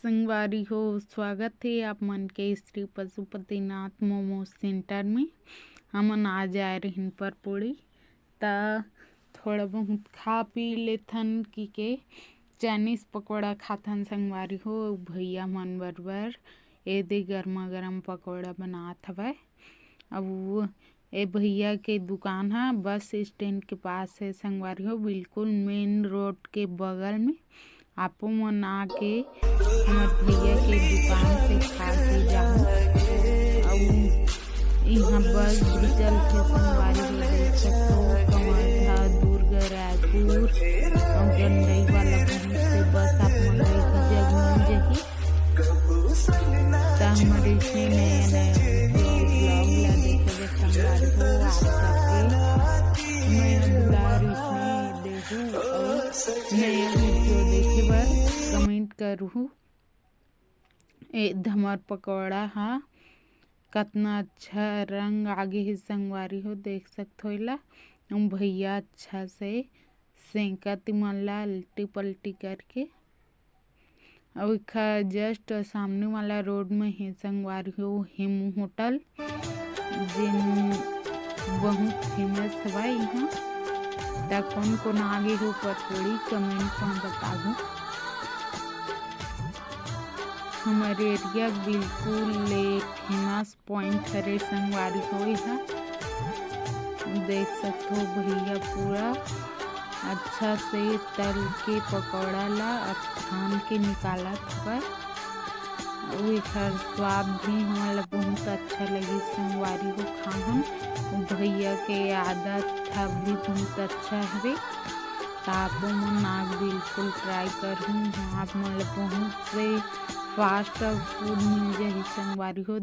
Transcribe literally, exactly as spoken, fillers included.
संगवारी हो, स्वागत हे आप मन के श्री पशुपतिनाथ मोमो सेंटर में। हमन आज आए रहिन परपोड़ी, त थोड़ा बहुत खा पी लेथन कि के चाइनीज पकौड़ा खाथन संगवारी हो। भैया मन बरोबर एदे गरमा गरम पकौड़ा बनात हवय। अब वो ए भैया के दुकान ह बस स्टैंड के पास हे संगवारी हो, बिल्कुल मेन रोड के बगल में। आपो मन आके हमर भैया के दुकान से खा के जाओ। अउ इहाँ बस भी चलथे संगवारी हो, देख सकथो कवर्धा, दुर्ग, रायपुर अउ गंडई वाला बस से बस आप मन ला एक जगह मिल जाही। त हमर इसने नया नया vlog ला देखे बर संगवारी हो, आप सबके नया दुलार इसने देहू अउ नया वीडियो देखे बर कमेंट करहू। ए धमर पकौड़ा हा कतना अच्छा रंग आगे हे संगवारी हो, देख सकथो एला। अउ भैया अच्छा से सेंकत मन ला अल्टी पल्टी करके। अउ एखर just सामने वाला रोड में हे संगवारी हो, हेमू होटल, जेन बहुत फेमस हवय इहाँ। त कोन कोन आगे हो परपोड़ी, कमेंट में बताहू। हमर एरिया बिल्कुल ले फेमस पॉइंट हरे संगवारी हो एहा। देख सकथो भैया पूरा अच्छा से तल के पकौड़ा ला अब छान के निकालत हवय। अउ एखर स्वाद भी हमन ला बहुत अच्छा लगिस संगवारी हो खाहन। अउ भैया के आदत ह भी बहुत अच्छा हवे। त आपो मन आके बिल्कुल try करहू। इहाँ आप मन ला बहुत से fast food मिल जाही संगवारी हो।